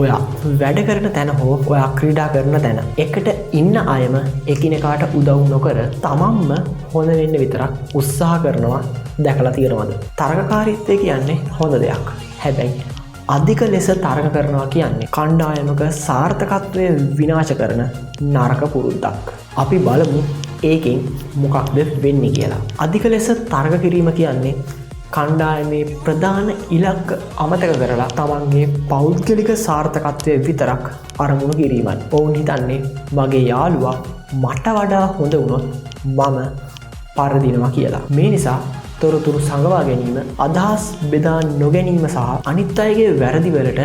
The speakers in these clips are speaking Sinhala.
ඔයා වැඩ කරන තැන හෝ ඔයා ක්‍රීඩා කරන තැන එකට ඉන්න අයම එකිනෙකාට උදව් නොකර තමන්ම හොඳ වෙන්න විතරක් උත්සාහ කරනවා දැකලා තියෙනවද? තරගකාරීත්වය කියන්නේ හොඳ දෙයක්. හැබැයි අධික ලෙස තරග කරනවා කියන්නේ කණ්ඩායමක සාර්ථකත්වය විනාශ කරන නරක පුරුද්දක්. අපි බලමු ඒකෙන් මොකක්ද වෙන්නේ කියලා. අධික ලෙස තරග කිරීම කියන්නේ කණ්ඩායමේ ප්‍රධාන ඉලක්ක අමතක කරලා තමන්ගේ පෞද්ගලික සාර්ථකත්වය විතරක් අරමුණු කිරීමයි. ඔවුන් හිතන්නේ මගේ යාළුවා මට වඩා හොඳ වුණොත් මම පරදිනවා කියලා. මේ නිසා තොරතුරු සඟවා ගැනීම, අදහස් බෙදා නොගැනීම සහ අනිත් අයගේ වැරදිවලට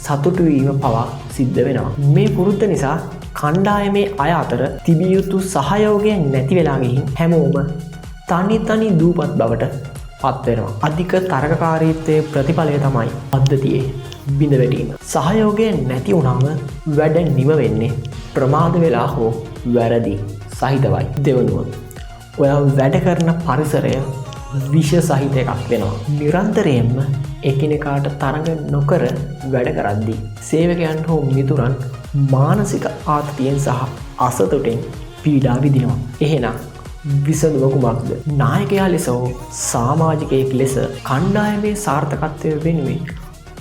සතුටු වීම පවා සිද්ධ වෙනවා. මේ පුරුද්ද නිසා කණ්ඩායමේ අය අතර තිබිය යුතු සහයෝගය නැති වෙලා ගිහින් හැමෝම තනි තනි දූපත් බවට පත් වෙනවා. අධික තරගකාරීත්වයේ ප්‍රතිඵලය තමයි පද්ධතියේ බිඳ වැටීම. සහයෝගය නැති වුණාම වැඩ නිම වෙන්නේ ප්‍රමාද වෙලා හෝ වැරදි සහිතවයි. දෙවනුව, ඔයා වැඩ කරන පරිසරය විෂ සහිත එකක් වෙනවා. නිරන්තරයෙන්ම එකිනෙකාට තරඟ නොකර වැඩ කරද්දී සේවකයන් හෝ මිතුරන් මානසික ආතතියෙන් සහ අසතුටෙන් පීඩා විඳිනවා. එහෙනම් විසඳුම කුමක්ද? නායකයා ලෙස හෝ සාමාජිකයෙක් ලෙස කණ්ඩායමේ සාර්ථකත්වය වෙනුවෙන්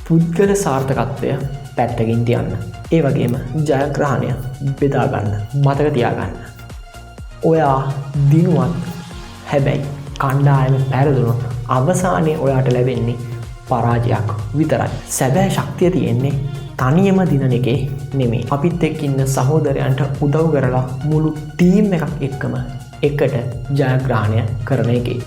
පුද්ගල සාර්ථකත්වය පැත්තකින් තියන්න. ඒ වගේම ජයග්‍රහණය බෙදා ගන්න. මතක තියාගන්න. ඔයා දිනුවත් හැබැයි කණ්ඩායම පැරදුනොත් අවසානයේ ඔයාට ලැබෙන්නේ පරාජයක් විතරයි. සැබෑ ශක්තිය තියෙන්නේ තනියම දිනන එකේ නෙමෙයි. අපිත් එක්ක ඉන්න සහෝදරයන්ට උදව් කරලා මුළු ටීම් එකක් එක්කම එකට ජයග්‍රහණය කරන එකේ.